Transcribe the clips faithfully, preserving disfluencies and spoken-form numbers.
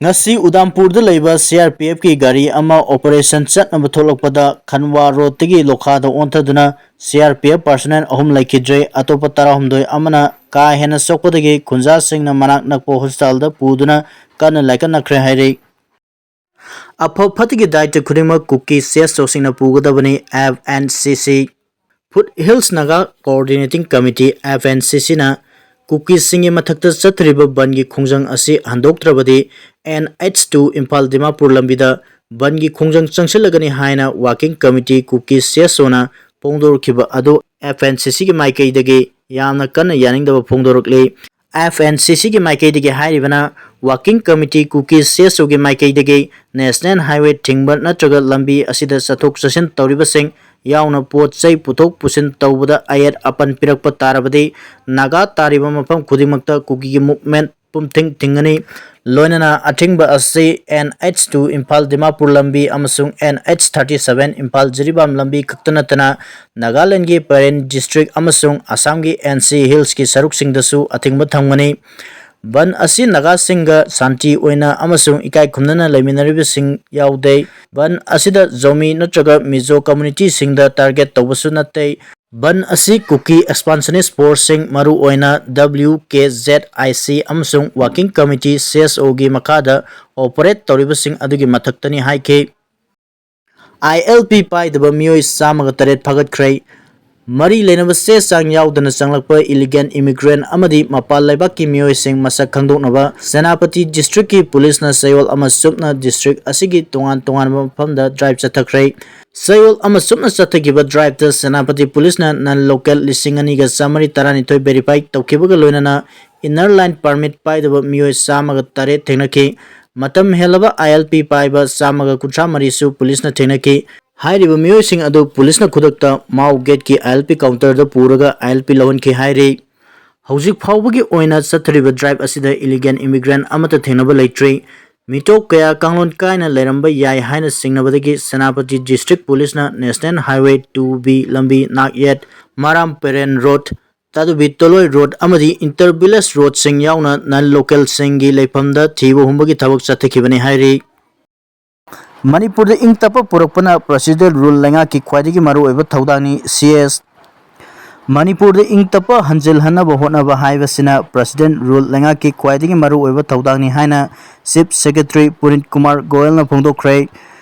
ꯉꯁꯤ ꯎꯗꯥꯝꯄꯨꯔꯗ ꯂꯩꯕ C R P ꯑꯦꯐꯀꯤ ꯒꯥꯔꯤ ꯑꯃ ꯑꯣꯄꯔꯦꯁꯟ ꯆꯠꯅꯕ ꯊꯣꯛꯂꯛꯄꯗ ꯈꯟꯋꯥ ꯔꯣꯗꯇꯒꯤ ꯂꯣꯈꯥꯗ ꯑꯣꯟꯊꯗꯨꯅ C R P F personal ꯑꯍꯨꯝ ꯂꯩꯈꯤꯗ꯭ꯔꯦ, ꯑꯇꯣꯞꯄ ꯇꯔꯥꯍꯨꯝꯗꯣꯏ ꯑꯃꯅ ꯀꯥ ꯍꯦꯟꯅ ꯁꯣꯛꯄꯗꯒꯤ ꯈꯨꯟꯖꯥꯁꯤꯡꯅ ꯃꯅꯥꯛ ꯅꯛꯄ ꯍꯣꯁꯄꯤꯇꯥꯜꯗ ꯄꯨꯗꯨꯅ ꯀꯟꯅ ꯂꯥꯏꯀꯠꯅꯈ꯭ꯔꯦ ꯍꯥꯏꯔꯤ꯫ ꯑꯐ ꯐꯠꯇꯒꯤ ꯗꯥꯏꯇ ꯈꯨꯗꯤꯡꯃꯛ ꯀꯨꯀꯤ C S ꯑꯣꯁꯤꯡꯅ ꯄꯨꯒꯗꯕꯅꯤ, F N C C. Foot hills Naga coordinating committee, F N ꯁꯤ ꯁꯤꯅ ꯀꯨꯀꯤꯁꯤꯡꯒꯤ ꯃꯊꯛꯇ ꯆꯠꯊꯔꯤꯕ ꯕꯟꯒꯤ ꯈꯣꯡꯖꯪ ꯑꯁꯤ ꯍꯟꯗꯣꯛꯇ꯭ꯔꯕꯗꯤ N H two Imphal Dimapur ꯂꯝꯕꯤꯗ ꯕꯟꯒꯤ ꯈꯣꯡꯖꯪ ꯆꯪꯁꯤꯜꯂꯒꯅꯤ ꯍꯥꯏꯅ ꯋꯥꯔꯀꯤꯡ ꯀꯃꯤꯇꯤ ꯀꯨꯀꯤ ꯁꯤ ꯑꯦꯁ ꯑꯣꯅ ꯐꯣꯡꯗꯣꯔꯛꯈꯤꯕ ꯑꯗꯨ ꯑꯦꯐ ꯑꯦꯟ ꯁꯤ ꯁꯤꯒꯤ ꯃꯥꯏꯀꯩꯗꯒꯤ ꯌꯥꯝꯅ ꯀꯟꯅ ꯌꯥꯅꯤꯡꯗꯕ ꯐꯣꯡꯗꯣꯔꯛꯂꯤ꯫ ꯑꯦꯐ ꯑꯦꯟ ꯁꯤ ꯁꯤꯒꯤ ꯃꯥꯏꯀꯩꯗꯒꯤ ꯍꯥꯏꯔꯤꯕꯅ, ꯋꯥꯔꯀꯤꯡ ꯀꯃꯤꯇꯤ ꯀꯨꯀꯤ ꯁꯤ ꯑꯦꯁ ꯑꯣꯒꯤ ꯃꯥꯏꯀꯩꯗꯒꯤ ꯅꯦꯁꯅꯦꯜ ꯍꯥꯏꯋꯦ ꯊꯤꯡꯕ ꯅꯠꯇ꯭ꯔꯒ ꯂꯝꯕꯤ ꯑꯁꯤꯗ ꯆꯠꯊꯣꯛ ꯆꯠꯁꯤꯟ ꯇꯧꯔꯤꯕꯁꯤꯡ ꯌꯥꯎꯅ ꯄꯣꯠ ꯆꯩ ꯄꯨꯊꯣꯛ ꯄꯨꯁꯤꯟ ꯇꯧꯕꯗ ꯑꯌꯦꯠ ꯑꯄꯟ ꯄꯤꯔꯛꯄ ꯇꯥꯔꯕꯗꯤ ꯅꯥꯒꯥ ꯇꯥꯔꯤꯕ ꯃꯐꯝ ꯈꯨꯗꯤꯡꯃꯛꯇ ꯀꯨꯀꯤꯒꯤ ꯃꯨꯞꯃꯦꯟ ꯄꯨꯝꯊꯤꯡ ꯊꯤꯡꯒꯅꯤ꯫ ꯂꯣꯏꯅꯅ ꯑꯊꯤꯡꯕ ꯑꯁꯤ N H two Imphal Dimapur ꯂꯝꯕꯤ ꯑꯃꯁꯨꯡ N H thirty seven Imphal Jiribam ꯂꯝꯕꯤ ꯈꯛꯇ ꯅꯠꯇꯅ ꯅꯥꯒꯥꯂꯦꯟꯒꯤ ꯄꯦꯔꯦꯟ ꯗꯤꯁꯇ꯭ꯔꯤꯛ ꯑꯃꯁꯨꯡ ꯑꯁꯥꯝꯒꯤ ꯑꯦꯟ ꯁꯤ ꯍꯤꯜꯁꯀꯤ ꯁꯔꯨꯛꯁꯤꯡꯗꯁꯨ ꯑꯊꯤꯡꯕ ꯊꯝꯒꯅꯤ꯫ ꯕꯟ ꯑꯁꯤ ꯅꯥꯒꯥꯁꯤꯡꯒ ꯁꯥꯟꯇꯤ ꯑꯣꯏꯅ ꯑꯃꯁꯨꯡ ꯏꯀꯥꯏ ꯈꯨꯝꯅꯅ ꯂꯩꯃꯤꯟꯅꯔꯤꯕꯁꯤꯡ ꯌꯥꯎꯗꯦ꯫ ꯕꯟ ꯑꯁꯤꯗ ꯖꯣꯃꯤ ꯅꯠꯇ꯭ꯔꯒ ꯃꯤꯖꯣ ꯀꯝꯃ꯭ꯌꯨꯅꯤꯇꯤꯁꯤꯡꯗ ꯇꯥꯔꯒꯦꯠ ꯇꯧꯕꯁꯨ ꯅꯠꯇꯦ꯫ ꯕꯟ ꯑꯁꯤ ꯀꯨꯀꯤ ꯑꯦꯛꯁꯄꯥꯟꯁꯅꯤꯁ ꯐꯣꯔꯁꯁꯤꯡ, ꯃꯔꯨꯑꯣꯏꯅ W K Z I C ꯑꯃꯁꯨꯡ ꯋꯥꯔꯀꯤꯡ ꯀꯃꯤꯇꯤ, ꯁꯤ ꯑꯦꯁ ꯑꯣꯒꯤ ꯃꯈꯥꯗ ꯑꯣꯄꯔꯦꯠ ꯇꯧꯔꯤꯕꯁꯤꯡ ꯑꯗꯨꯒꯤ ꯃꯊꯛꯇꯅꯤ ꯍꯥꯏꯈꯤ꯫ ꯑꯥꯏ ꯑꯦꯜ ꯄꯤ ꯄꯥꯏꯗꯕ ꯃꯤꯑꯣꯏ ꯆꯥꯝꯃꯒ ꯇꯔꯦꯠ ꯐꯥꯒꯠꯈ꯭ꯔꯦ꯫ ꯃꯔꯤ ꯂꯩꯅꯕ ꯆꯦ ꯆꯥꯡ ꯌꯥꯎꯗꯅ ꯆꯪꯂꯛꯄ ꯏꯂꯤꯒꯦꯟ ꯏꯃꯤꯒ꯭ꯔꯦꯟ ꯑꯃꯗꯤ ꯃꯄꯥꯟ ꯂꯩꯕꯥꯛꯀꯤ ꯃꯤꯑꯣꯏꯁꯤꯡ ꯃꯁꯛ ꯈꯪꯗꯣꯛꯅꯕ ꯁꯦꯅꯥꯄꯇꯤ ꯗꯤꯁꯇ꯭ꯔꯤꯛꯀꯤ ꯄꯨꯂꯤꯁꯅ ꯆꯌꯣꯜ ꯑꯃ ꯆꯨꯞꯅ ꯗꯤꯁꯇ꯭ꯔꯤꯛ ꯑꯁꯤꯒꯤ ꯇꯣꯉꯥꯟ ꯇꯣꯉꯥꯟꯕ ꯃꯐꯝꯗ ꯗ꯭ꯔꯥꯏꯚ ꯆꯠꯊꯈ꯭ꯔꯦ꯫ ꯆꯌꯣꯜ ꯑꯃ ꯆꯨꯞꯅ ꯆꯠꯊꯈꯤꯕ ꯗ꯭ꯔꯥꯏꯚꯇ ꯁꯦꯅꯥꯄꯇꯤ ꯄꯨꯂꯤꯁꯅ ꯅꯟ ꯂꯣꯀꯦꯜ ꯂꯤꯁꯤꯡ ꯑꯅꯤꯒ ꯆꯥꯃꯔꯤ ꯇꯔꯥꯅꯤꯊꯣꯏ ꯚꯦꯔꯤꯐꯥꯏ ꯇꯧꯈꯤꯕꯒ ꯂꯣꯏꯅꯅ ꯏꯟꯅꯔ ꯂꯥꯏꯟ ꯄꯥꯔꯃꯤꯠ ꯄꯥꯏꯗꯕ ꯃꯤꯑꯣꯏ ꯆꯥꯝꯃꯒ ꯇꯔꯦꯠ ꯊꯦꯡꯅꯈꯤ꯫ ꯃꯇꯝ ꯍꯦꯜꯂꯕ ꯑꯥꯏ ꯑꯦꯜ ꯄꯤ ꯄꯥꯏꯕ ꯆꯥꯝꯃꯒ ꯀꯨꯟꯊ꯭ꯔꯥ ꯃꯔꯤꯁꯨ ꯄꯨꯂꯤꯁꯅ ꯊꯦꯡꯅꯈꯤ꯫ ꯍꯥꯏꯔꯤꯕ ꯃꯤꯑꯣꯏꯁꯤꯡ ꯑꯗꯨ ꯄꯨꯂꯤꯁꯅ ꯈꯨꯗꯛꯇ ꯃꯥꯎ ꯒꯦꯠꯀꯤ ꯑꯥꯏ ꯑꯦꯜ ꯄꯤ ꯀꯥꯎꯟꯇꯔꯗ ꯄꯨꯔꯒ ꯑꯥꯏ ꯑꯦꯜ ꯄꯤ ꯂꯧꯍꯟꯈꯤ ꯍꯥꯏꯔꯤ꯫ ꯍꯧꯖꯤꯛ ꯐꯥꯎꯕꯒꯤ ꯑꯣꯏꯅ ꯆꯠꯊꯔꯤꯕ ꯗ꯭ꯔꯥꯏꯚ ꯑꯁꯤꯗ ꯏꯂꯤꯒꯦꯟ ꯏꯃꯤꯒ꯭ꯔꯦꯟ ꯑꯃꯠꯇ ꯊꯦꯡꯅꯕ ꯂꯩꯇ꯭ꯔꯤ꯫ ꯃꯤꯇꯣꯞ ꯀꯌꯥ ꯀꯥꯡꯂꯣꯟ ꯀꯥꯏꯅ ꯂꯩꯔꯝꯕ ꯌꯥꯏ ꯍꯥꯏꯅ ꯆꯤꯡꯅꯕꯗꯒꯤ ꯁꯦꯅꯥꯄꯇꯤ ꯗꯤꯁꯇ꯭ꯔꯤꯛ ꯄꯨꯂꯤꯁꯅ ꯅꯦꯁꯅꯦꯜ ꯍꯥꯏꯋꯦ ꯇꯨ ꯕꯤ ꯂꯝꯕꯤ ꯅꯥꯛꯌꯦꯠ ꯃꯔꯥꯝ ꯄꯦꯔꯦꯟ ꯔꯣꯗ, ꯇꯥꯗꯨꯕꯤ ꯇꯣꯂꯣꯏ ꯔꯣꯗ ꯑꯃꯗꯤ ꯏꯟꯇꯔ ꯚꯤꯂꯦꯖ ꯔꯣꯗꯁꯤꯡ ꯌꯥꯎꯅ ꯅꯟ ꯂꯣꯀꯦꯜꯁꯤꯡꯒꯤ ꯂꯩꯐꯝꯗ ꯊꯤꯕ ꯍꯨꯝꯕꯒꯤ ꯊꯕꯛ ꯆꯠꯊꯈꯤꯕꯅꯤ ꯍꯥꯏꯔꯤ꯫ ꯃꯅꯤꯄꯨꯔꯗ ꯏꯪ ꯇꯞꯄ ꯄꯨꯔꯛꯄꯅ ꯄ꯭ꯔꯦꯁꯤꯗꯦꯟ ꯔꯨꯜ ꯂꯩꯉꯥꯛꯀꯤ ꯈ꯭ꯋꯥꯏꯗꯒꯤ ꯃꯔꯨꯑꯣꯏꯕ ꯊꯧꯗꯥꯡꯅꯤ, ꯁꯤ ꯑꯦꯁ꯫ ꯃꯅꯤꯄꯨꯔꯗ ꯏꯪ ꯇꯞꯄ ꯍꯟꯖꯤꯜꯍꯟꯅꯕ ꯍꯣꯠꯅꯕ ꯍꯥꯏꯕꯁꯤꯅ ꯄ꯭ꯔꯦꯁꯤꯗꯦꯟ ꯔꯨꯜ ꯂꯩꯉꯥꯛꯀꯤ ꯈ꯭ꯋꯥꯏꯗꯒꯤ ꯃꯔꯨꯑꯣꯏꯕ ꯊꯧꯗꯥꯡꯅꯤ ꯍꯥꯏꯅ ꯆꯤꯐ ꯁꯦꯀ꯭ꯔꯦꯇꯔꯤ ꯄꯨꯅꯤꯠ ꯀꯨꯃꯥꯔ ꯒꯣꯌꯜꯅ ꯐꯣꯡꯗꯣꯛꯈ꯭ꯔꯦ꯫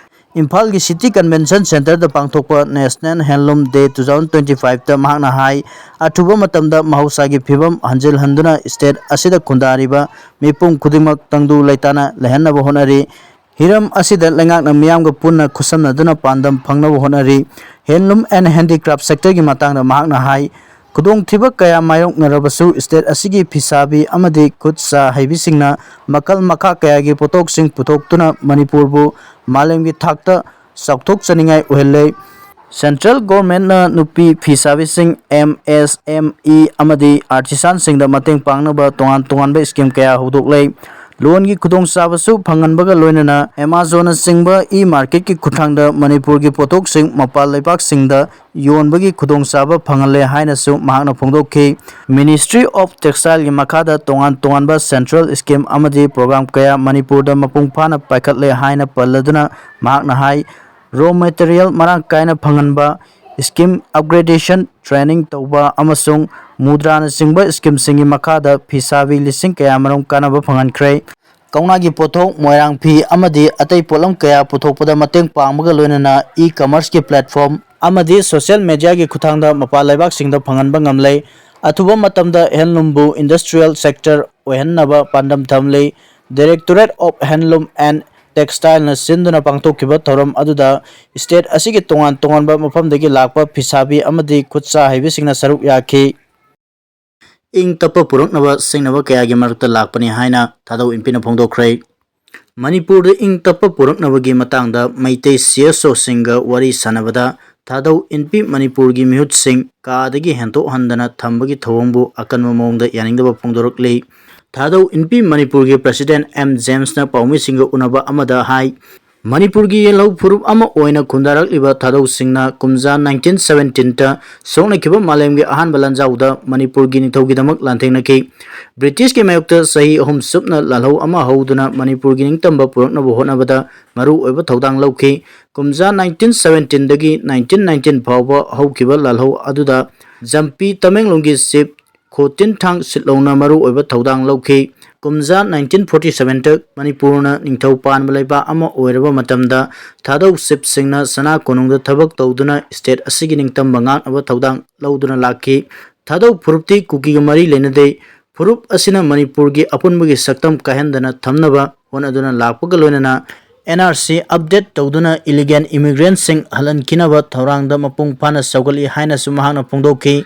ꯏꯝꯐꯥꯜꯒꯤ ꯁꯤꯇꯤ ꯀꯟꯚꯦꯟꯁꯟ ꯁꯦꯟꯇꯔꯗ ꯄꯥꯡꯊꯣꯛꯄ ꯅꯦꯁꯅꯦꯜ ꯍꯦꯟꯂꯨꯝ ꯗꯦ ꯇꯨ ꯊꯥꯎꯖꯟ ꯇ꯭ꯋꯦꯟꯇꯤ ꯐꯥꯏꯚꯇ ꯃꯍꯥꯛꯅ ꯍꯥꯏ, ꯑꯊꯨꯕ ꯃꯇꯝꯗ ꯃꯍꯧꯁꯥꯒꯤ ꯐꯤꯕꯝ ꯍꯟꯖꯤꯜꯍꯟꯗꯨꯅ ꯁ꯭ꯇꯦꯠ ꯑꯁꯤꯗ ꯈꯨꯟꯗꯥꯔꯤꯕ ꯃꯤꯄꯨꯝ ꯈꯨꯗꯤꯡꯃꯛ ꯇꯪꯗꯨ ꯂꯩꯇꯥꯅ ꯂꯩꯍꯟꯅꯕ ꯍꯣꯠꯅꯔꯤ꯫ ꯍꯤꯔꯝ ꯑꯁꯤꯗ ꯂꯩꯉꯥꯛꯅ ꯃꯤꯌꯥꯝꯒ ꯄꯨꯟꯅ ꯈꯨꯠꯁꯝꯅꯗꯨꯅ ꯄꯥꯟꯗꯝ ꯐꯪꯅꯕ ꯍꯣꯠꯅꯔꯤ꯫ ꯍꯦꯟꯂꯨꯝ ꯑꯦꯟ ꯍꯦꯟꯗꯤꯀ꯭ꯔꯥꯐ ꯁꯦꯛꯇꯔꯒꯤ ꯃꯇꯥꯡꯗ ꯃꯍꯥꯛꯅ ꯍꯥꯏ, ꯈꯨꯗꯣꯡꯊꯤꯕ ꯀꯌꯥ ꯃꯥꯌꯣꯛꯅꯔꯕꯁꯨ ꯁ꯭ꯇꯦꯠ ꯑꯁꯤꯒꯤ ꯐꯤꯁꯥꯕꯤ ꯑꯃꯗꯤ ꯈꯨꯠ ꯁꯥ ꯍꯩꯕꯤꯁꯤꯡꯅ ꯃꯈꯜ ꯃꯈꯥ ꯀꯌꯥꯒꯤ ꯄꯣꯠꯊꯣꯛꯁꯤꯡ ꯄꯨꯊꯣꯛꯇꯨꯅ ꯃꯅꯤꯄꯨꯔꯕꯨ ꯃꯥꯂꯦꯝꯒꯤ ꯊꯥꯛꯇ ꯆꯥꯎꯊꯣꯛꯆꯅꯤꯡꯉꯥꯏ ꯑꯣꯏꯍꯜꯂꯦ꯫ ꯁꯦꯟꯇ꯭ꯔꯦꯜ ꯒꯣꯔꯃꯦꯟꯠꯅ ꯅꯨꯄꯤ ꯐꯤꯁꯥꯕꯤꯁꯤꯡ, ꯑꯦꯝ ꯑꯦꯁ ꯑꯦꯝ ꯏ, ꯑꯃꯗꯤ ꯑꯥꯔꯇꯤꯁꯥꯟꯁꯤꯡꯗ ꯃꯇꯦꯡ ꯄꯥꯡꯅꯕ ꯇꯣꯉꯥꯟ ꯇꯣꯉꯥꯟꯕ ꯁ꯭ꯀꯤꯝ ꯀꯌꯥ ꯍꯧꯗꯣꯛꯂꯦ꯫ ꯂꯣꯟꯒꯤ ꯈꯨꯗꯣꯡꯆꯥꯕꯁꯨ ꯐꯪꯍꯟꯕꯒ ꯂꯣꯏꯅꯅ ꯑꯦꯃꯥꯖꯣꯟꯅꯆꯤꯡꯕ ꯏ ꯃꯥꯔꯀꯦꯠꯀꯤ ꯈꯨꯠꯊꯥꯡꯗ ꯃꯅꯤꯄꯨꯔꯒꯤ ꯄꯣꯠꯊꯣꯛꯁꯤꯡ ꯃꯄꯥꯟ ꯂꯩꯕꯥꯛꯁꯤꯡꯗ ꯌꯣꯟꯕꯒꯤ ꯈꯨꯗꯣꯡꯆꯥꯕ ꯐꯪꯍꯜꯂꯦ ꯍꯥꯏꯅꯁꯨ ꯃꯍꯥꯛꯅ ꯐꯣꯡꯗꯣꯛꯈꯤ꯫ ꯃꯤꯅꯤꯁꯇ꯭ꯔꯤ ꯑꯣꯐ ꯇꯦꯛꯁꯇꯥꯏꯜꯒꯤ ꯃꯈꯥꯗ ꯇꯣꯉꯥꯟ ꯇꯣꯉꯥꯟꯕ ꯁꯦꯟꯇ꯭ꯔꯦꯜ ꯁ꯭ꯀꯤꯝ ꯑꯃꯗꯤ ꯄ꯭ꯔꯣꯒ꯭ꯔꯥꯝ ꯀꯌꯥ ꯃꯅꯤꯄꯨꯔꯗ ꯃꯄꯨꯡ ꯐꯥꯅ ꯄꯥꯏꯈꯠꯂꯦ ꯍꯥꯏꯅ ꯄꯜꯂꯗꯨꯅ ꯃꯍꯥꯛꯅ ꯍꯥꯏ, ꯔꯣ ꯃꯦꯇꯔꯤꯌꯦꯜ ꯃꯔꯥꯡ ꯀꯥꯏꯅ ꯐꯪꯍꯟꯕ, ꯁ꯭ꯀꯤꯝ ꯑꯞꯒ꯭ꯔꯦꯗꯦꯁꯟ ꯇ꯭ꯔꯦꯅꯤꯡ ꯇꯧꯕ ꯑꯃꯁꯨꯡ ꯃꯨꯗ꯭ꯔꯥꯅꯆꯤꯡꯕ ꯁ꯭ꯀꯤꯝꯁꯤꯡꯒꯤ ꯃꯈꯥꯗ ꯐꯤꯁꯥꯕꯤ ꯂꯤꯁꯤꯡ ꯀꯌꯥꯃꯔꯨꯝ ꯀꯥꯟꯅꯕ ꯐꯪꯍꯟꯈ꯭ꯔꯦ꯫ ꯀꯧꯅꯥꯒꯤ ꯄꯣꯠꯊꯣꯛ, ꯃꯣꯏꯔꯥꯡ ꯐꯤ ꯑꯃꯗꯤ ꯑꯇꯩ ꯄꯣꯠꯂꯝ ꯀꯌꯥ ꯄꯨꯊꯣꯛꯄꯗ ꯃꯇꯦꯡ ꯄꯥꯡꯕꯒ ꯂꯣꯏꯅꯅ ꯏ ꯀꯃꯔꯁꯀꯤ ꯄ꯭ꯂꯦꯠꯐꯣꯔꯝ ꯑꯃꯗꯤ ꯁꯣꯁꯤꯌꯦꯜ ꯃꯦꯗꯤꯌꯥꯒꯤ ꯈꯨꯠꯊꯥꯡꯗ ꯃꯄꯥꯟ ꯂꯩꯕꯥꯛꯁꯤꯡꯗ ꯐꯪꯍꯟꯕ ꯉꯝꯂꯦ꯫ ꯑꯊꯨꯕ ꯃꯇꯝꯗ ꯍꯦꯟꯂꯨꯝꯕꯨ ꯏꯟꯗꯁꯇ꯭ꯔꯤꯌꯦꯜ ꯁꯦꯛꯇꯔ ꯑꯣꯏꯍꯟꯅꯕ ꯄꯥꯟꯗꯝ ꯊꯝꯂꯤ꯫ Directorate of Handloom and Textileꯅ ꯁꯤꯟꯗꯨꯅ ꯄꯥꯡꯊꯣꯛꯈꯤꯕ ꯊꯧꯔꯝ ꯑꯗꯨꯗ ꯁ꯭ꯇꯦꯠ ꯑꯁꯤꯒꯤ ꯇꯣꯉꯥꯟ ꯇꯣꯉꯥꯟꯕ ꯃꯐꯝꯗꯒꯤ ꯂꯥꯛꯄ ꯐꯤꯁꯥꯕꯤ ꯑꯃꯗꯤ ꯈꯨꯠꯁꯥ ꯍꯩꯕꯤꯁꯤꯡꯅ ꯁꯔꯨꯛ ꯌꯥꯈꯤ꯫ ꯏꯪ ꯇꯞꯄ ꯄꯨꯔꯛꯅꯕ ꯁꯤꯡꯅꯕ ꯀꯌꯥꯒꯤ ꯃꯔꯛꯇ ꯂꯥꯛꯄꯅꯤ ꯍꯥꯏꯅ ꯊꯥꯗꯧ ꯏꯟꯄꯤꯅ ꯐꯣꯡꯗꯣꯛꯈ꯭ꯔꯦ꯫ ꯃꯅꯤꯄꯨꯔꯗ ꯏꯪ ꯇꯞꯄ ꯄꯨꯔꯛꯅꯕꯒꯤ ꯃꯇꯥꯡꯗ ꯃꯩꯇꯩ ꯁꯤ ꯑꯦꯁ ꯑꯣꯁꯤꯡꯒ ꯋꯥꯔꯤ ꯁꯥꯟꯅꯕꯗ ꯊꯥꯗꯧ ꯏꯟꯄꯤ ꯃꯅꯤꯄꯨꯔꯒꯤ ꯃꯤꯍꯨꯠꯁꯤꯡ ꯀꯥꯗꯒꯤ ꯍꯦꯟꯊꯣꯛꯍꯟꯗꯅ ꯊꯝꯕꯒꯤ ꯊꯧꯑꯣꯡꯕꯨ ꯑꯀꯟꯕ ꯃꯑꯣꯡꯗ ꯌꯥꯅꯤꯡꯗꯕ ꯐꯣꯡꯗꯣꯔꯛꯂꯤ꯫ ꯊꯥꯗꯧ ꯏꯟꯄꯤ ꯃꯅꯤꯄꯨꯔꯒꯤ ꯄ꯭ꯔꯦꯁꯤꯗꯦꯟꯠ ꯑꯦꯝ ꯖꯦꯝꯁꯅ ꯄꯥꯎꯃꯤꯁꯤꯡꯒ ꯎꯅꯕ ꯑꯃꯗ ꯍꯥꯏ, ꯃꯅꯤꯄꯨꯔꯒꯤ ꯌꯦꯜꯍꯧ ꯐꯨꯔꯨꯞ ꯑꯃ ꯑꯣꯏꯅ ꯈꯨꯟꯗꯥꯔꯛꯂꯤꯕ ꯊꯥꯗꯧꯁꯤꯡꯅ ꯀꯨꯝꯖꯥ nineteen seventeenꯗ ꯁꯣꯛꯅꯈꯤꯕ ꯃꯥꯂꯦꯝꯒꯤ ꯑꯍꯥꯟꯕ ꯂꯥꯟꯖꯥꯎꯗ ꯃꯅꯤꯄꯨꯔꯒꯤ ꯅꯤꯡꯊꯧꯒꯤꯗꯃꯛ ꯂꯥꯟꯊꯦꯡꯅꯈꯤ꯫ ꯕ꯭ꯔꯤꯇꯤꯁꯀꯤ ꯃꯥꯌꯣꯛꯇ ꯆꯍꯤ ꯑꯍꯨꯝ ꯆꯨꯞꯅ ꯂꯥꯜꯍꯧ ꯑꯃ ꯍꯧꯗꯨꯅ ꯃꯅꯤꯄꯨꯔꯒꯤ ꯅꯤꯡꯇꯝꯕ ꯄꯨꯔꯛꯅꯕ ꯍꯣꯠꯅꯕꯗ ꯃꯔꯨ ꯑꯣꯏꯕ ꯊꯧꯗꯥꯡ ꯂꯧꯈꯤ꯫ ꯀꯨꯝꯖꯥ nineteen seventeenꯗꯒꯤ nineteen nineteen ꯐꯥꯎꯕ ꯍꯧꯈꯤꯕ ꯂꯥꯜꯍꯧ ꯑꯗꯨꯗ ꯖꯝꯄꯤ ꯇꯃꯦꯡꯂꯣꯡꯒꯤ ꯆꯤꯞ ꯈꯣꯇꯤꯟ ꯊꯥꯡ ꯁꯤꯠꯂꯧꯅ ꯃꯔꯨ ꯑꯣꯏꯕ ꯊꯧꯗꯥꯡ ꯂꯧꯈꯤ꯫ ꯀꯨꯝꯖꯥ nineteen forty sevenꯗ ꯃꯅꯤꯄꯨꯔꯅ ꯅꯤꯡꯊꯧ ꯄꯥꯟꯕ ꯂꯩꯕꯥꯛ ꯑꯃ ꯑꯣꯏꯔꯕ ꯃꯇꯝꯗ ꯊꯥꯗꯧ ꯆꯤꯞꯁꯤꯡꯅ ꯁꯅꯥ ꯀꯣꯅꯨꯡꯗ ꯊꯕꯛ ꯇꯧꯗꯨꯅ ꯁ꯭ꯇꯦꯠ ꯑꯁꯤꯒꯤ ꯅꯤꯡꯇꯝꯕ ꯉꯥꯛꯅꯕ ꯊꯧꯗꯥꯡ ꯂꯧꯗꯨꯅ ꯂꯥꯛꯈꯤ꯫ ꯊꯥꯗꯧ ꯐꯨꯔꯨꯞꯇꯤ ꯀꯨꯀꯤꯒ ꯃꯔꯤ ꯂꯩꯅꯗꯦ꯫ ꯐꯨꯔꯨꯞ ꯑꯁꯤꯅ ꯃꯅꯤꯄꯨꯔꯒꯤ ꯑꯄꯨꯟꯕꯒꯤ ꯁꯛꯇꯝ ꯀꯥꯏꯍꯟꯗꯅ ꯊꯝꯅꯕ ꯍꯣꯠꯅꯗꯨꯅ ꯂꯥꯛꯄꯒ ꯂꯣꯏꯅꯅ N R C update ꯇꯧꯗꯨꯅ illegal immigrantꯁꯤꯡ ꯍꯜꯍꯟꯈꯤꯅꯕ ꯊꯧꯔꯥꯡꯗ ꯃꯄꯨꯡ ꯐꯥꯅ ꯁꯧꯒꯠꯂꯤ ꯍꯥꯏꯅꯁꯨ ꯃꯍꯥꯛꯅ ꯐꯣꯡꯗꯣꯛꯈꯤ꯫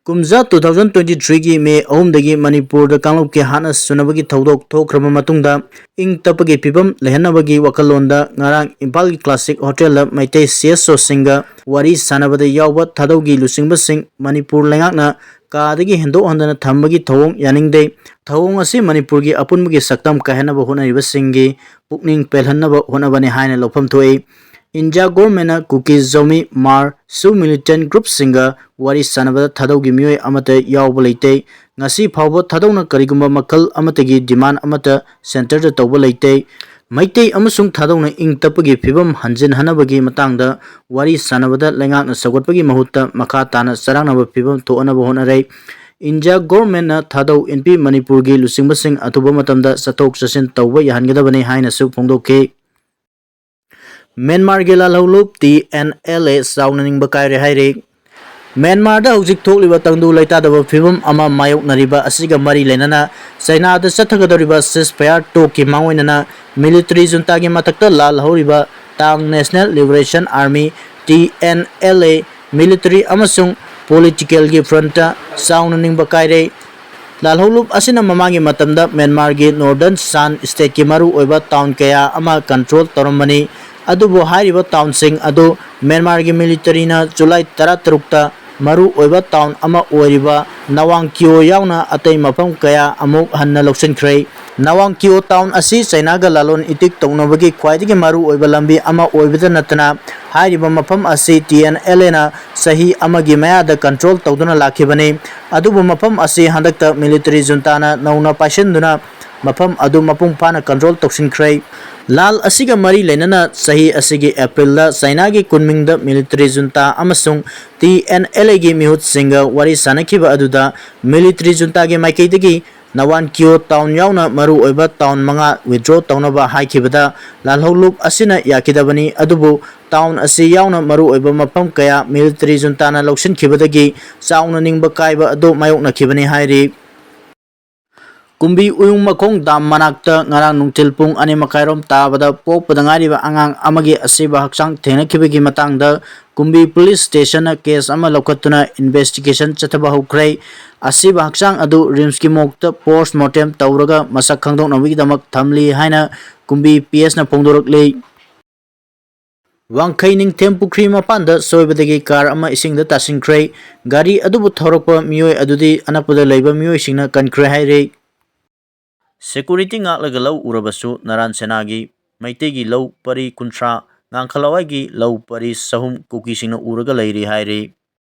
ꯀꯨꯝꯖꯥ two thousand twenty threeꯒꯤ ꯃꯦ ꯑꯍꯨꯝꯗꯒꯤ ꯃꯅꯤꯄꯨꯔꯗ ꯀꯥꯡꯂꯨꯞꯀꯤ ꯍꯥꯠꯅ ꯁꯨꯅꯕꯒꯤ ꯊꯧꯗꯣꯛ ꯊꯣꯛꯈ꯭ꯔꯕ ꯃꯇꯨꯡꯗ ꯏꯪ ꯇꯞꯄꯒꯤ ꯐꯤꯕꯝ ꯂꯩꯍꯟꯅꯕꯒꯤ ꯋꯥꯈꯜꯂꯣꯟꯗ ꯉꯔꯥꯡ ꯏꯝꯐꯥꯜꯒꯤ ꯀ꯭ꯂꯥꯁꯤꯛ ꯍꯣꯇꯦꯜꯗ ꯃꯩꯇꯩ C S Oꯁꯤꯡꯒ ꯋꯥꯔꯤ ꯁꯥꯟꯅꯕꯗ ꯌꯥꯎꯕ ꯊꯥꯗꯧꯒꯤ ꯂꯨꯆꯤꯡꯕꯁꯤꯡ ꯃꯅꯤꯄꯨꯔ ꯂꯩꯉꯥꯛꯅ ꯀꯥꯗꯒꯤ ꯍꯦꯟꯗꯣꯛ ꯍꯟꯗꯅ ꯊꯝꯕꯒꯤ ꯊꯧꯑꯣꯡ ꯌꯥꯅꯤꯡꯗꯦ꯫ ꯊꯧꯑꯣꯡ ꯑꯁꯤ ꯃꯅꯤꯄꯨꯔꯒꯤ ꯑꯄꯨꯟꯕꯒꯤ ꯁꯛꯇꯝ ꯀꯥꯏꯍꯟꯅꯕ ꯍꯣꯠꯅꯔꯤꯕꯁꯤꯡꯒꯤ ꯄꯨꯛꯅꯤꯡ ꯄꯦꯜꯍꯟꯅꯕ ꯍꯣꯠꯅꯕꯅꯤ ꯍꯥꯏꯅ ꯂꯧꯐꯝ ꯊꯣꯛꯏ꯫ ꯏꯟꯗꯤꯌꯥ ꯒꯣꯔꯃꯦꯟꯅ ꯀꯨꯀꯤ, ꯖꯣꯃꯤ, ꯃꯥꯔ, ꯁꯨ ꯃꯤꯂꯤꯇꯦꯟ ꯒ꯭ꯔꯨꯞꯁꯤꯡꯒ ꯋꯥꯔꯤ ꯁꯥꯟꯅꯕꯗ ꯊꯥꯗꯧꯒꯤ ꯃꯤꯑꯣꯏ ꯑꯃꯠꯇ ꯌꯥꯎꯕ ꯂꯩꯇꯦ꯫ ꯉꯁꯤ ꯐꯥꯎꯕ ꯊꯥꯗꯧꯅ ꯀꯔꯤꯒꯨꯝꯕ ꯃꯈꯜ ꯑꯃꯠꯇꯒꯤ ꯗꯤꯃꯥꯟ ꯑꯃꯠꯇ ꯁꯦꯟꯇꯔꯗ ꯇꯧꯕ ꯂꯩꯇꯦ꯫ ꯃꯩꯇꯩ ꯑꯃꯁꯨꯡ ꯊꯥꯗꯧꯅ ꯏꯪ ꯇꯞꯄꯒꯤ ꯐꯤꯕꯝ ꯍꯟꯖꯤꯟꯍꯟꯅꯕꯒꯤ ꯃꯇꯥꯡꯗ ꯋꯥꯔꯤ ꯁꯥꯟꯅꯕꯗ ꯂꯩꯉꯥꯛꯅ ꯁꯧꯒꯠꯄꯒꯤ ꯃꯍꯨꯠꯇ ꯃꯈꯥ ꯇꯥꯅ ꯆꯔꯥꯡꯅꯕ ꯐꯤꯕꯝ ꯊꯣꯛꯍꯟꯅꯕ ꯍꯣꯠꯅꯔꯦ꯫ ꯏꯟꯗꯤꯌꯥ ꯒꯣꯔꯃꯦꯟꯅ ꯊꯥꯗꯧ ꯏꯟꯄꯤ ꯃꯅꯤꯄꯨꯔꯒꯤ ꯂꯨꯆꯤꯡꯕꯁꯤꯡ ꯑꯊꯨꯕ ꯃꯇꯝꯗ ꯆꯠꯊꯣꯛ ꯆꯠꯁꯤꯟ ꯇꯧꯕ ꯌꯥꯍꯟꯒꯗꯕꯅꯤ ꯍꯥꯏꯅꯁꯨ ꯐꯣꯡꯗꯣꯛꯈꯤ꯫ ꯃ꯭ꯌꯥꯟꯃꯥꯔꯒꯤ ꯂꯥꯜꯍꯧꯂꯨꯞ T N L A ꯆꯥꯎꯅ ꯅꯤꯡꯕ ꯀꯥꯏꯔꯦ ꯍꯥꯏꯔꯤ꯫ ꯃ꯭ꯌꯥꯟꯃꯥꯔꯗ ꯍꯧꯖꯤꯛ ꯊꯣꯛꯂꯤꯕ ꯇꯪꯗꯨ ꯂꯩꯇꯥꯗꯕ ꯐꯤꯕꯝ ꯑꯃ ꯃꯥꯌꯣꯛꯅꯔꯤꯕ ꯑꯁꯤꯒ ꯃꯔꯤ ꯂꯩꯅꯅ ꯆꯩꯅꯥꯗ ꯆꯠꯊꯒꯗꯧꯔꯤꯕ ceasefire talkꯀꯤ ꯃꯥꯡꯑꯣꯏꯅꯅ military juntaꯒꯤ ꯃꯊꯛꯇ ꯂꯥꯜꯍꯧꯔꯤꯕ Ta'ang National Liberation Army, T N L A, military ꯑꯃꯁꯨꯡ politicalꯒꯤ frontꯇ ꯆꯥꯎꯅ ꯅꯤꯡꯕ ꯀꯥꯏꯔꯦ꯫ ꯂꯥꯜꯍꯧꯂꯨꯞ ꯑꯁꯤꯅ ꯃꯃꯥꯡꯒꯤ ꯃꯇꯝꯗ ꯃ꯭ꯌꯥꯟꯃꯥꯔꯒꯤ northern Shan stateꯀꯤ ꯃꯔꯨ ꯑꯣꯏꯕ town ꯀꯌꯥ ꯑꯃ control ꯇꯧꯔꯝꯕꯅꯤ꯫ ꯑꯗꯨꯕꯨ ꯍꯥꯏꯔꯤꯕ townꯁꯤꯡ ꯑꯗꯨ ꯃ꯭ꯌꯥꯟꯃꯥꯔꯒꯤ militaryꯅ ꯖꯨꯂꯥꯏ ꯇꯔꯥꯇꯔꯨꯛꯇ ꯃꯔꯨ ꯑꯣꯏꯕ town ꯑꯃ ꯑꯣꯏꯔꯤꯕ ꯅꯋꯥꯡ ꯀꯤꯌꯣ ꯌꯥꯎꯅ ꯑꯇꯩ ꯃꯐꯝ ꯀꯌꯥ ꯑꯃꯨꯛ ꯍꯟꯅ ꯂꯧꯁꯤꯟꯈ꯭ꯔꯦ꯫ ꯅꯋꯥꯡ ꯀꯤꯌꯣ ꯇꯥꯎꯟ ꯑꯁꯤ ꯆꯩꯅꯥꯒ ꯂꯂꯣꯟ ꯏꯇꯤꯛ ꯇꯧꯅꯕꯒꯤ ꯈ꯭ꯋꯥꯏꯗꯒꯤ ꯃꯔꯨ ꯑꯣꯏꯕ ꯂꯝꯕꯤ ꯑꯃ ꯑꯣꯏꯕꯗ ꯅꯠꯇꯅ, ꯍꯥꯏꯔꯤꯕ ꯃꯐꯝ ꯑꯁꯤ ꯇꯤ ꯑꯦꯟ ꯑꯦꯜ ꯑꯦꯅ ꯆꯍꯤ ꯑꯃꯒꯤ ꯃꯌꯥꯗ ꯀꯟꯇ꯭ꯔꯣꯜ ꯇꯧꯗꯨꯅ ꯂꯥꯛꯈꯤꯕꯅꯤ꯫ ꯑꯗꯨꯕꯨ ꯃꯐꯝ ꯑꯁꯤ ꯍꯟꯗꯛꯇ ꯃꯤꯂꯤꯇꯔꯤ ꯖꯨꯟꯇꯥꯅ ꯅꯧꯅ ꯄꯥꯏꯁꯤꯟꯗꯨꯅ ꯃꯐꯝ ꯑꯗꯨ ꯃꯄꯨꯡ ꯐꯥꯅ ꯀꯟꯇ꯭ꯔꯣꯜ ꯇꯧꯁꯤꯟꯈ꯭ꯔꯦ꯫ ꯂꯥꯜ ꯑꯁꯤꯒ ꯃꯔꯤ ꯂꯩꯅꯅ ꯆꯍꯤ ꯑꯁꯤꯒꯤ ꯑꯦꯄ꯭ꯔꯤꯜꯗ ꯆꯩꯅꯥꯒꯤ ꯀꯨꯟꯃꯤꯡꯗ ꯃꯤꯂꯤꯇꯔꯤ ꯖꯨꯟꯇꯥ ꯑꯃꯁꯨꯡ ꯇꯤ ꯑꯦꯟ ꯑꯦꯜ ꯑꯦꯒꯤ ꯃꯤꯍꯨꯠꯁꯤꯡꯒ ꯋꯥꯔꯤ ꯁꯥꯅꯈꯤꯕ ꯑꯗꯨꯗ ꯃꯤꯂꯤꯇꯔꯤ ꯖꯨꯟꯇꯥꯒꯤ ꯃꯥꯏꯀꯩꯗꯒꯤ ꯅꯋꯥꯟ ꯀꯤꯌꯣ ꯇꯥꯎꯟ ꯌꯥꯎꯅ ꯃꯔꯨꯑꯣꯏꯕ ꯇꯥꯎꯟ ꯃꯉꯥ ꯋꯤꯗ꯭ꯔꯣ ꯇꯧꯅꯕ ꯍꯥꯏꯈꯤꯕꯗ ꯂꯥꯜꯍꯧꯂꯨꯞ ꯑꯁꯤꯅ ꯌꯥꯈꯤꯗꯕꯅꯤ꯫ ꯑꯗꯨꯕꯨ ꯇꯥꯎꯟ ꯑꯁꯤ ꯌꯥꯎꯅ ꯃꯔꯨꯑꯣꯏꯕ ꯃꯐꯝ ꯀꯌꯥ ꯃꯤꯂꯤꯇꯔꯤ ꯖꯨꯟꯇꯥꯅ ꯂꯧꯁꯤꯟꯈꯤꯕꯗꯒꯤ ꯆꯥꯎꯅ ꯅꯤꯡꯕ ꯀꯥꯏꯕ ꯑꯗꯨ ꯃꯥꯌꯣꯛꯅꯈꯤꯕꯅꯤ ꯍꯥꯏꯔꯤ꯫ ꯀꯨꯝꯕꯤ ꯎꯌꯨꯡ ꯃꯈꯣꯡ ꯗꯥꯝ ꯃꯅꯥꯛꯇ ꯉꯔꯥꯡ ꯅꯨꯡꯊꯤꯜ ꯄꯨꯡ ꯑꯅꯤ ꯃꯈꯥꯏꯔꯣꯝ ꯇꯥꯕꯗ ꯄꯣꯛꯄꯗ ꯉꯥꯏꯔꯤꯕ ꯑꯉꯥꯡ ꯑꯃꯒꯤ ꯑꯁꯤꯕ ꯍꯛꯆꯥꯡ ꯊꯦꯡꯅꯈꯤꯕꯒꯤ ꯃꯇꯥꯡꯗ ꯀꯨꯝꯕꯤ ꯄꯨꯂꯤꯁ ꯁ꯭ꯇꯦꯁꯟꯅ ꯀꯦꯁ ꯑꯃ ꯂꯧꯈꯠꯇꯨꯅ ꯏꯟꯚꯦꯁꯇꯤꯒꯦꯁꯟ ꯆꯠꯊꯕ ꯍꯧꯈ꯭ꯔꯦ꯫ ꯑꯁꯤꯕ ꯍꯛꯆꯥꯡ ꯑꯗꯨ ꯔꯤꯝꯁꯀꯤ ꯃꯣꯔꯒꯇ ꯄꯣꯁꯃꯣꯔꯇꯦꯝ ꯇꯧꯔꯒ ꯃꯁꯛ ꯈꯪꯗꯣꯛꯅꯕꯒꯤꯗꯃꯛ ꯊꯝꯂꯤ ꯍꯥꯏꯅ ꯀꯨꯝꯕꯤ ꯄꯤ ꯑꯦꯁꯅ ꯐꯣꯡꯗꯣꯔꯛꯂꯤ꯫ ꯋꯥꯡꯈꯩ ꯅꯤꯡꯊꯦꯝ ꯄꯨꯈ꯭ꯔꯤ ꯃꯄꯥꯟꯗ ꯁꯣꯏꯕꯗꯒꯤ ꯀꯥꯔ ꯑꯃ ꯏꯁꯤꯡꯗ ꯇꯥꯁꯤꯟꯈ꯭ꯔꯦ꯫ ꯒꯥꯔꯤ ꯑꯗꯨꯕꯨ ꯊꯧꯔꯛꯄ ꯃꯤꯑꯣꯏ ꯑꯗꯨꯗꯤ ꯑꯅꯛꯄꯗ ꯂꯩꯕ ꯃꯤꯑꯣꯏꯁꯤꯡꯅ ꯀꯟꯈ꯭ꯔꯦ ꯍꯥꯏꯔꯤ꯫ ꯁꯦꯀ꯭ꯌꯨꯔꯤꯇꯤ ꯉꯥꯛꯂꯒ ꯂꯧ ꯎꯔꯕꯁꯨ ꯅꯔꯥꯟ ꯁꯦꯅꯥꯒꯤ ꯃꯩꯇꯩꯒꯤ ꯂꯧ ꯄꯔꯤ ꯀꯨꯟꯊ꯭ꯔꯥ ꯉꯥꯡꯈꯂꯋꯥꯏꯒꯤ ꯂꯧ ꯄꯔꯤ ꯆꯍꯨꯝ ꯀꯨꯀꯤꯁꯤꯡꯅ ꯎꯔꯒ ꯂꯩꯔꯤ ꯍꯥꯏꯔꯤ꯫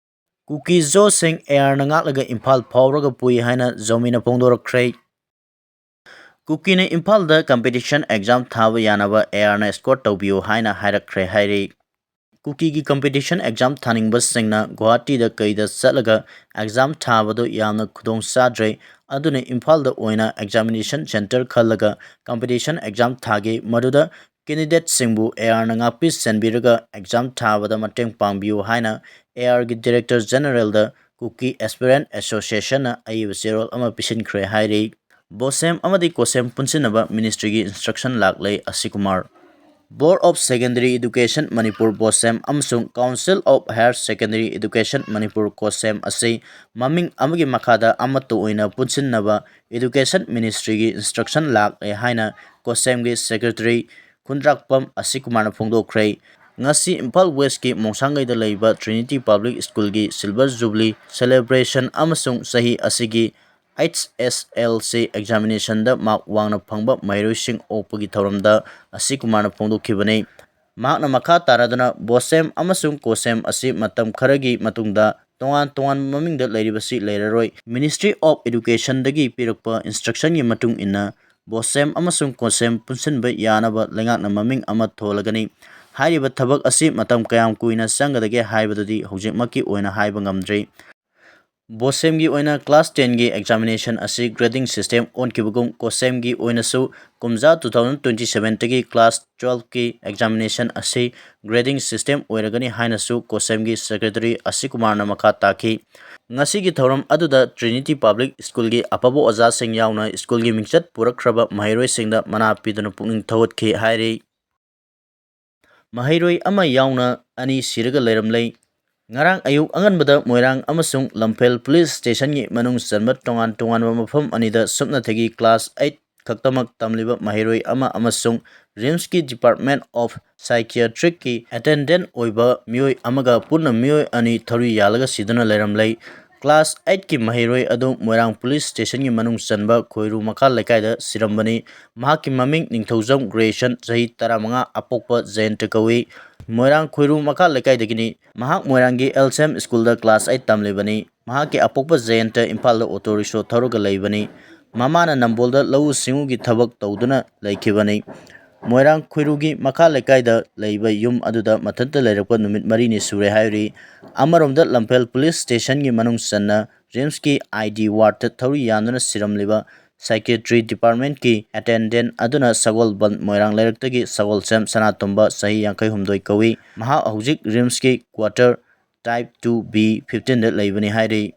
ꯀꯨꯀꯤ ꯖꯣꯁꯤꯡ ꯑꯦ ꯑꯥꯔꯅ ꯉꯥꯛꯂꯒ ꯏꯝꯐꯥꯜ ꯐꯥꯎꯔꯒ ꯄꯨꯏ ꯍꯥꯏꯅ ꯖꯣꯃꯤꯅ ꯐꯣꯡꯗꯣꯔꯛꯈ꯭ꯔꯦ꯫ ꯀꯨꯀꯤꯅ ꯏꯝꯐꯥꯜꯗ ꯀꯝꯄꯤꯇꯤꯁꯟ ꯑꯦꯛꯖꯥꯝ ꯊꯥꯕ ꯌꯥꯅꯕ ꯑꯦ ꯑꯥꯔꯅ ꯑꯦꯁꯀꯣꯔꯠ ꯇꯧꯕꯤꯌꯨ ꯍꯥꯏꯅ ꯍꯥꯏꯔꯛꯈ꯭ꯔꯦ ꯍꯥꯏꯔꯤ꯫ ꯀꯨꯀꯤꯒꯤ ꯀꯝꯄꯤꯇꯤꯁꯟ ꯑꯦꯛꯖꯥꯝ ꯊꯥꯅꯤꯡꯕꯁꯤꯡꯅ ꯒꯨꯋꯥꯍꯥꯇꯤꯗ ꯀꯩꯗ ꯆꯠꯂꯒ ꯑꯦꯛꯖꯥꯝ ꯊꯥꯕꯗꯨ ꯌꯥꯝꯅ ꯈꯨꯗꯣꯡ ꯆꯥꯗ꯭ꯔꯦ꯫ ꯑꯗꯨꯅ ꯏꯝꯐꯥꯜꯗ ꯑꯣꯏꯅ ꯑꯦꯛꯖꯥꯃꯤꯅꯦꯁꯟ ꯁꯦꯟꯇꯔ ꯈꯜꯂꯒ ꯀꯝꯄꯤꯇꯤꯁꯟ ꯑꯦꯛꯖꯥꯝ ꯊꯥꯒꯦ꯫ ꯃꯗꯨꯗ ꯀꯦꯟꯗꯤꯗꯦꯠꯁꯤꯡꯕꯨ ꯑꯦ ꯑꯥꯔꯅ ꯉꯥꯛꯄꯤ ꯁꯦꯟꯕꯤꯔꯒ ꯑꯦꯛꯖꯥꯝ ꯊꯥꯕꯗ ꯃꯇꯦꯡ ꯄꯥꯡꯕꯤꯌꯨ ꯍꯥꯏꯅ ꯑꯦ ꯑꯥꯔꯒꯤ ꯗꯤꯔꯦꯛꯇꯔ ꯖꯦꯅꯔꯦꯜꯗ ꯀꯨꯀꯤ ꯑꯦꯁꯄꯤꯔꯦꯟꯠ ꯑꯦꯁꯣꯁꯤꯌꯦꯁꯟꯅ ꯑꯏꯕ ꯆꯦꯔꯣꯜ ꯑꯃ ꯄꯤꯁꯤꯟꯈ꯭ꯔꯦ ꯍꯥꯏꯔꯤ꯫ ꯕꯣꯁꯦꯝ ꯑꯃꯗꯤ ꯀꯣꯁꯦꯝ ꯄꯨꯟꯁꯤꯟꯅꯕ ꯃꯤꯅꯤꯁꯇ꯭ꯔꯤꯒꯤ ꯏꯟꯁꯇ꯭ꯔꯛꯁꯟ ꯂꯥꯛꯂꯦ ꯑꯁꯤꯀꯨꯃꯥꯔ꯫ Board of Secondary Education Manipur, ꯕꯣꯁꯦꯝ, ꯑꯃꯁꯨꯡ Council of Higher Secondary Education Manipur, ꯀꯣꯁꯦꯝ, ꯑꯁꯤ ꯃꯃꯤꯡ ꯑꯃꯒꯤ ꯃꯈꯥꯗ ꯑꯃꯠꯇ ꯑꯣꯏꯅ ꯄꯨꯟꯁꯤꯟꯅꯕ ꯏꯗꯨꯀꯦꯁꯟ ꯃꯤꯅꯤꯁꯇ꯭ꯔꯤꯒꯤ ꯏꯟꯁꯇ꯭ꯔꯛꯁꯟ ꯂꯥꯛꯂꯦ ꯍꯥꯏꯅ ꯀꯣꯁꯦꯝꯒꯤ ꯁꯦꯀ꯭ꯔꯦꯇꯔꯤ ꯈꯨꯟꯗ꯭ꯔꯥꯛꯄꯝ ꯑꯁꯤꯀꯨꯃꯥꯔꯅ ꯐꯣꯡꯗꯣꯛꯈ꯭ꯔꯦ꯫ ꯉꯁꯤ ꯏꯝꯐꯥꯜ ꯋꯦꯁꯀꯤ ꯃꯣꯡꯁꯥꯡꯒꯩꯗ ꯂꯩꯕ ꯇ꯭ꯔꯤꯅꯤꯇꯤ ꯄꯕ꯭ꯂꯤꯛ ꯁ꯭ꯀꯨꯜꯒꯤ ꯁꯤꯜꯚꯔ ꯖꯨꯕꯤꯂꯤ ꯁꯦꯂꯦꯕ꯭ꯔꯦꯁꯟ ꯑꯃꯁꯨꯡ ꯆꯍꯤ ꯑꯁꯤꯒꯤ H S L C examination ꯗ mark ꯋꯥꯡꯅ ꯐꯪꯕ ꯃꯍꯩꯔꯣꯏꯁꯤꯡ ꯑꯣꯛꯄꯒꯤ ꯊꯧꯔꯝꯗ ꯑꯁꯤ ꯀꯨꯃꯥꯔꯅ ꯐꯣꯡꯗꯣꯛꯈꯤꯕꯅꯤ꯫ ꯃꯍꯥꯛꯅ ꯃꯈꯥ ꯇꯥꯔꯗꯨꯅ ꯕꯣꯁꯦꯝ ꯑꯃꯁꯨꯡ ꯀꯣꯁꯦꯝ ꯑꯁꯤ ꯃꯇꯝ ꯈꯔꯒꯤ ꯃꯇꯨꯡꯗ ꯇꯣꯉꯥꯟ ꯇꯣꯉꯥꯟꯕ ꯃꯃꯤꯡꯗ ꯂꯩꯔꯤꯕꯁꯤ ꯂꯩꯔꯔꯣꯏ꯫ Ministry of Education ꯗꯒꯤ ꯄꯤꯔꯛꯄ instruction ꯒꯤ ꯃꯇꯨꯡ ꯏꯟꯅ ꯕꯣꯁꯦꯝ ꯑꯃꯁꯨꯡ ꯀꯣꯁꯦꯝ ꯄꯨꯟꯁꯤꯟꯕ ꯌꯥꯅꯕ ꯂꯩꯉꯥꯛꯅ ꯃꯃꯤꯡ ꯑꯃ ꯊꯣꯜꯂꯒꯅꯤ꯫ ꯍꯥꯏꯔꯤꯕ ꯊꯕꯛ ꯑꯁꯤ ꯃꯇꯝ ꯀꯌꯥꯝ ꯀꯨꯏꯅ ꯆꯪꯒꯗꯒꯦ ꯍꯥꯏꯕꯗꯨꯗꯤ ꯍꯧꯖꯤꯛꯃꯛꯀꯤ ꯑꯣꯏꯅ ꯍꯥꯏꯕ ꯉꯝꯗ꯭ꯔꯤ꯫ ꯕꯣꯁꯦꯝꯒꯤ ꯑꯣꯏꯅ class ten ꯒꯤ examination ꯑꯁꯤ grading system ꯑꯣꯟꯈꯤꯕꯒꯨꯝ, ꯀꯣꯁꯦꯝꯒꯤ ꯑꯣꯏꯅꯁꯨ ꯀꯨꯝꯖꯥ two thousand twenty seven ꯗꯒꯤ class twelve ꯀꯤ examination ꯑꯁꯤ grading system ꯑꯣꯏꯔꯒꯅꯤ ꯍꯥꯏꯅꯁꯨ ꯀꯣꯁꯦꯝꯒꯤ secretary ꯑꯁꯤ ꯀꯨꯃꯥꯔꯅ ꯃꯈꯥ ꯇꯥꯈꯤ꯫ ꯉꯁꯤꯒꯤ ꯊꯧꯔꯝ ꯑꯗꯨꯗ Trinity Public School ꯒꯤ ꯑꯐꯕ ꯑꯣꯖꯥꯁꯤꯡ ꯌꯥꯎꯅ school ꯒꯤ ꯃꯤꯡꯆꯠ ꯄꯨꯔꯛꯈ꯭ꯔꯕ ꯃꯍꯩꯔꯣꯏꯁꯤꯡꯗ ꯃꯅꯥ ꯄꯤꯗꯨꯅ ꯄꯨꯛꯅꯤꯡ ꯊꯧꯒꯠꯈꯤ ꯍꯥꯏꯔꯤ꯫ ꯃꯍꯩꯔꯣꯏ ꯑꯃ ꯌꯥꯎꯅ ꯑꯅꯤ ꯁꯤꯔꯒ ꯂꯩꯔꯝꯂꯦ꯫ ꯉꯔꯥꯡ ꯑꯌꯨꯛ ꯑꯉꯟꯕꯗ ꯃꯣꯏꯔꯥꯡ ꯑꯃꯁꯨꯡ ꯂꯝꯐꯦꯜ police station ꯒꯤ ꯃꯅꯨꯡ ꯆꯟꯕ ꯇꯣꯉꯥꯟ ꯇꯣꯉꯥꯟꯕ ꯃꯐꯝ ꯑꯅꯤꯗ ꯁꯨꯞꯅꯇꯒꯤ class eight ꯈꯛꯇꯃꯛ ꯇꯝꯂꯤꯕ ꯃꯍꯩꯔꯣꯏ ꯑꯃ ꯑꯃꯁꯨꯡ RIMS ꯀꯤ Department of Psychiatric ꯀꯤ attendant ꯑꯣꯏꯕ ꯃꯤꯑꯣꯏ ꯑꯃꯒ ꯄꯨꯟꯅ ꯃꯤꯑꯣꯏ ꯑꯅꯤ ꯊꯧꯔꯤ ꯌꯥꯜꯂꯒ ꯁꯤꯗꯨꯅ ꯂꯩꯔꯝꯂꯦ꯫ Class eight ꯀꯤ ꯃꯍꯩꯔꯣꯏ ꯑꯗꯨ ꯃꯣꯏꯔꯥꯡ police station ꯒꯤ ꯃꯅꯨꯡ ꯆꯟꯕ ꯈꯣꯏꯔꯨ ꯃꯈꯥ ꯂꯩꯀꯥꯏꯗ ꯁꯤꯔꯝꯕꯅꯤ꯫ ꯃꯍꯥꯛꯀꯤ ꯃꯃꯤꯡ ꯅꯤꯡꯊꯧꯖꯝ ꯒ꯭ꯔꯦꯁꯟ, ꯆꯍꯤ ꯇꯔꯥꯃꯉꯥ, ꯑꯄꯣꯛꯄ ꯖꯌꯟꯇ ꯀꯧꯏ꯫ ꯃꯣꯏꯔꯥꯡ ꯈꯣꯏꯔꯨ ꯃꯈꯥ ꯂꯩꯀꯥꯏꯗꯒꯤꯅꯤ꯫ ꯃꯍꯥꯛ ꯃꯣꯏꯔꯥꯡꯒꯤ L S M school ꯗ class eight ꯇꯝꯂꯤꯕꯅꯤ꯫ ꯃꯍꯥꯛꯀꯤ ꯑꯄꯣꯛꯄ ꯖꯌꯟꯇ ꯏꯝꯐꯥꯜꯗ auto rickshaw ꯊꯧꯔꯒ ꯂꯩꯕꯅꯤ꯫ ꯃꯃꯥꯅ ꯅꯝꯕꯣꯜꯗ ꯂꯧꯎ ꯁꯤꯡꯎꯒꯤ ꯊꯕꯛ ꯇꯧꯗꯨꯅ ꯂꯩꯈꯤꯕꯅꯤ꯫ ꯃꯣꯏꯔꯥꯡ ꯈꯣꯏꯔꯨꯒꯤ ꯃꯈꯥ ꯂꯩꯀꯥꯏꯗ ꯂꯩꯕ ꯌꯨꯝ ꯑꯗꯨꯗ ꯃꯊꯟꯇ ꯂꯩꯔꯛꯄ ꯅꯨꯃꯤꯠ ꯃꯔꯤꯅꯤ ꯁꯨꯔꯦ ꯍꯥꯏꯔꯤ꯫ ꯑꯃꯔꯣꯝꯗ ꯂꯝꯐꯦꯜ police station ꯒꯤ ꯃꯅꯨꯡ ꯆꯟꯅ RIMS ꯀꯤ I D ward ꯇ ꯊꯧꯔꯤ ꯌꯥꯟꯗꯨꯅ ꯁꯤꯔꯝꯂꯤꯕ psychiatry department ꯀꯤ attendant ꯑꯗꯨꯅ ꯁꯒꯣꯜꯕꯟ ꯃꯣꯏꯔꯥꯡ ꯂꯩꯔꯛꯇꯒꯤ ꯁꯒꯣꯜꯁꯦꯝ ꯁꯅꯥꯇꯣꯝꯕ, ꯆꯍꯤ ꯌꯥꯡꯈꯩ ꯍꯨꯝꯗꯣꯏ ꯀꯧꯏ꯫ ꯃꯍꯥꯛ ꯍꯧꯖꯤꯛ RIMS ꯀꯤ quarter type two B fifteen ꯗ ꯂꯩꯕꯅꯤ ꯍꯥꯏꯔꯤ꯫